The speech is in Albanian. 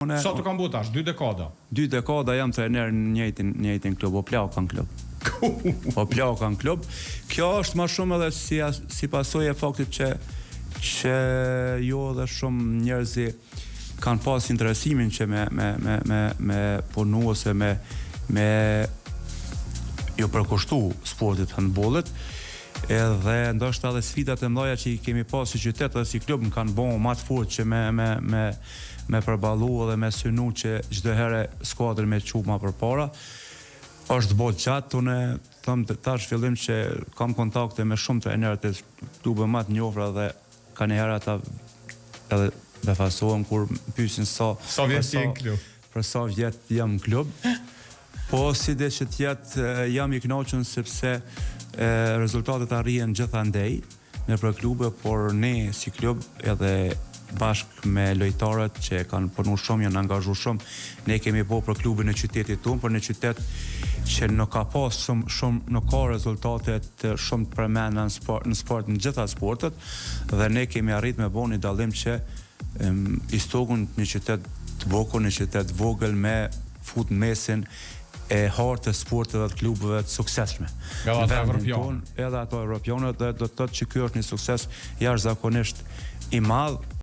Unë Sa të kam bu tash? Dy dekada. Dy dekada jam trajner në njëjtin njëjtin klub, o plaka në klub. O plaka në klub. Kjo është më shumë edhe si si pasojë e faktit që që jo edhe shumë njerëzi kanë pas interesimin që me me me me me punu ose me me ju përkushtu sportit handbollit edhe ndoshta edhe sfidat e mëdha që i kemi pas si qytet dhe si klub më kanë bo ma të fortë që me me me me përballu edhe me synu që çdo herë skuadrën me çu ma përpara. Është bo gjatë, unë them të tash fillim që kam kontakte me shumë trajnerë të klubeve më të njohura dhe kanjëherë ata edhe befasohen kur më pyesin sa Sa vjet për je në klub? Për sa vjet jam në klub. Po si dhe që t'jetë jam i kënaqur sepse e, rezultatet arrihen gjithandej nëpër klube, por ne si klub edhe bashkë me lojtarët që kanë punu shumë, janë angazhu shumë, ne kemi bo për klubin e qytetit tonë, për një qytet që nuk ka pas shumë, shumë nuk ka rezultate të shumë të përmendura në sport, në sport në gjitha sportet dhe ne kemi arrit me bo një dallim që um, Istogun një qytet të bukur, një qytet vogël me fut në mesin e hartë sporteve dhe të klubeve të suksesshme. Edhe ato Në vendin evropiane. tonë, edhe ato evropiane dhe do të thotë që ky është një sukses jashtëzakonisht i madh.